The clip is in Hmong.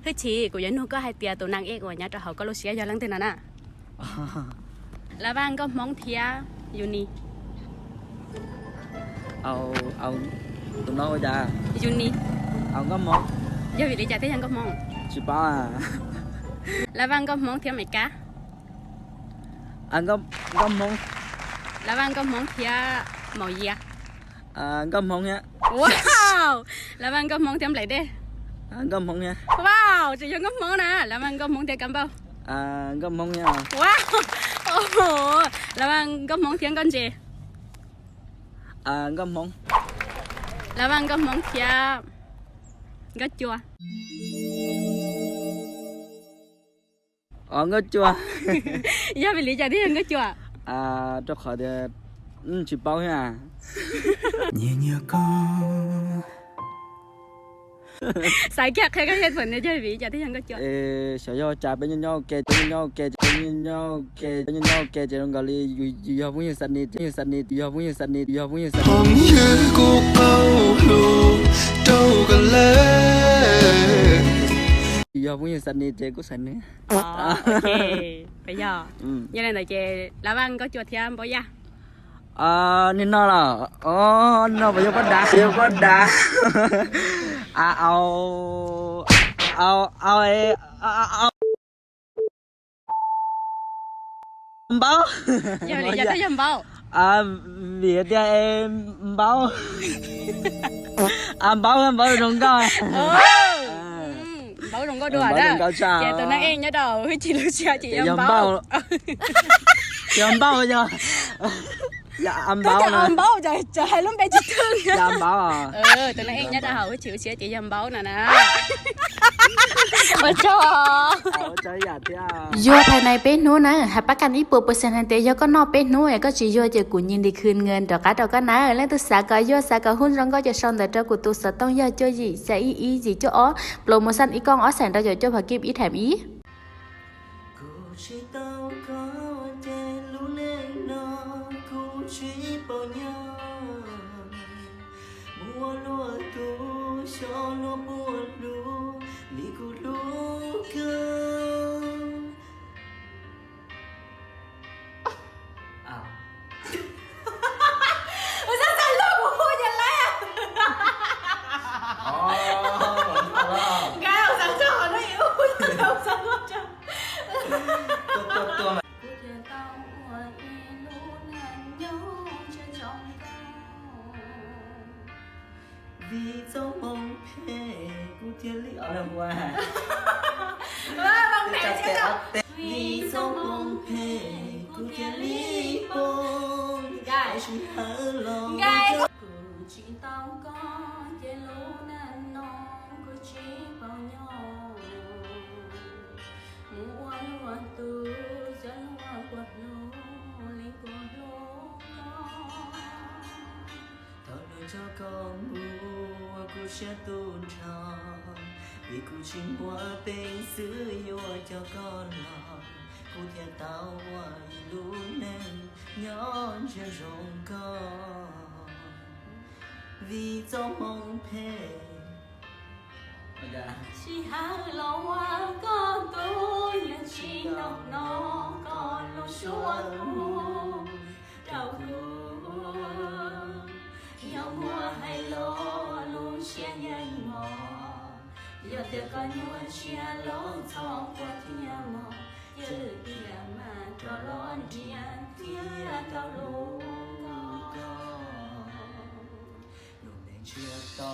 Hwj chim, kuv yuav nug koj hais tias tus naj ej uas nyob rau hauv koj lub siab yog leej twg no na? Lab Vaj Nkauj Hmoob thiab Uni. Tus no ua cas? Uni. Au, Nkauj Hmoob. Yog vim li cas thiaj yog Nkauj Hmoob? Tsis paub. Lab Vaj Nkauj Hmoob thiab Maiv Kab. Nkauj Hmoob. Lab Vaj Nkauj Hmoob thiab Maum Yia. Nkauj Hmoob thiab. Wow. Lab Vaj Nkauj Hmoob thiab Nplaim Dej. Nkauj Hmoob thiab. Wow, tsis yog Nkauj Hmoob na, Lab Vaj Nkauj Hmoob thiab Kab Npauj. Nkauj Hmoob thiab. Wow. Lab Vaj Nkauj Hmoob thiab Nkauj Ntses. Nkauj Hmoob. Lab Vaj Nkauj Hmoob thiab Nkauj Cua. Os, Nkauj Cua. Yog vim li cas thiaj yog Nkauj Cua? Rau qhov tias tsis paub thiab. Nyias nyias koj. Xav kiag qhia koj yog phem ne, yog vim li cas thiaj yog Nkauj Cua? Xyov yog cas peb nyob nyob ua ke, peb nyob nyob ua ke, peb nyob nyob ua ke, peb nyob nyob ua ke ces zoo nkaus li yus yog phooj ywg xam ni, phooj ywg xam ni, yus yog phooj ywg xam ni, yus yog phooj ywg xam ni. Phooj ywg kuj paub hlub rau koj lawm. Yus yog phooj ywg xam ni ces kuj xam ni. Yog li ntawd ces Lab Vaj Nkauj Cua thiab Npaub Yaj. Nim no los, nim no puas yog Npaub Dav, yog Npaub Dav. Au, au, au, au. Npaub. Yog li cas thiaj yog Npaub? Vim tias Npaub, Npaub, Npaub zoo nkauj. Npaub zoo nkauj dua na. Ces tus neeg ej nyob rau hwj chim lub siab ces yog Npaub. Yog Npaub, yog Npaub, Npaub, hais lub npe tsis thwj. Tus neeg ej nyob rau hauv hwj chim lub siab ces yog Npaub no na. Ua tsaug. Yuag phais nais peb hnub na, hais pab kas ib puas percent hais tias yog koj noj peb hnub es koj tsis yuag ces kuv nyi nti khw nkaws rov qab rau koj na. Leej twg xav kom yuag xav kom hu zoo nkauj ces sau ntawv rau kuv tus xov tooj yog cuaj yim xya ib ib yim cuaj ob, promotion ib kooj ob xees rau caum cuaj phav kib ib tham ib. Kuv tsis tau koj ces lub neej no kuv tsis paub nyob. Mus ua luaj tus xyov luag puas hlub li kuv hlub koj. Kuv thiaj tau ua ib lub neej nyob ntshe zoo koj. Vim txoj hmoo phem kuv thiaj li, vim txoj hmoo phem kuv thiaj li poob, sij hawm los kuv tsis tau koj ces lub neej no kuv tsis paub nyob. Mus ua luag tus xyov luag puas hlub li kuv hlub koj. Thaum hnub tso koj mus kuv siab tu nrho, vim kuv tsis muaj peev xwm yuav coj koj los, kuv thiaj tau ua ib lub neej nyob ntshe zoo koj. Vim txoj hmoo phem, sij hawm los ua koj tus, yog tsis tau hnov koj lub suab hu rau kuv. Yog muaj hais los lub siab yeej mos, yog tias koj nyuaj siab los txhob quaj thiab mog, cia li tiag mas rov los nrhiav thiab rau hlub koj. Lub neej ntshiab to,